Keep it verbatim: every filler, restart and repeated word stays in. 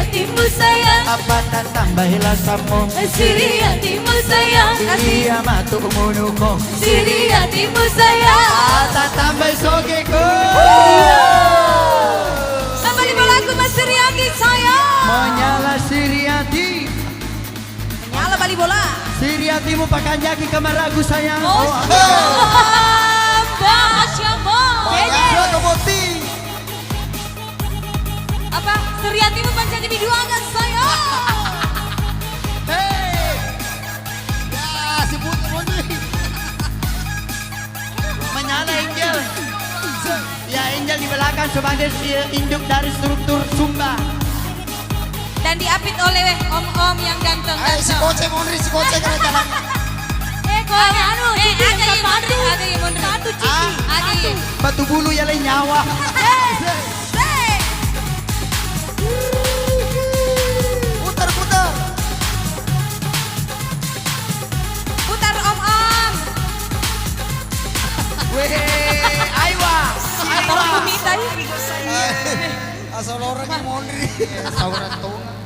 hatimu sayang. Apa tatambai lasammu? Siri hatimu sayang. Iya matu munuko. Siri hatimu sayang. Ah, tatambai sogeko. Apa di bolaku Mas Siri hati sayang? Menyala Siri hati. Menyala bali bola. Siri hatimu pakanjaki kamaragu sayang. Oh, oh, ah. Mbak Syama. Apa? Suriatimu pancaki biduangan, sayang. Hei. Ya, sebut Roni. Menyala Angel. Ya, Angel di belakang sebagai si induk dari struktur Sumba. Dan diapit oleh om-om yang ganteng. Ayo, si Koce, Monri, si Koce, kena jalan. Eh, kok anu, eh, Cici, ada yang Monri, ada yang Monri. Satu, Cici. Ah, ada yang. Batu bulu ya, lain nyawa. Eh. Putar, putar. Putar, Om, Om. Weh, aiwa, aiwa. Tolong kumita, ih. Asal orang yang Monri. Saudara Tonga.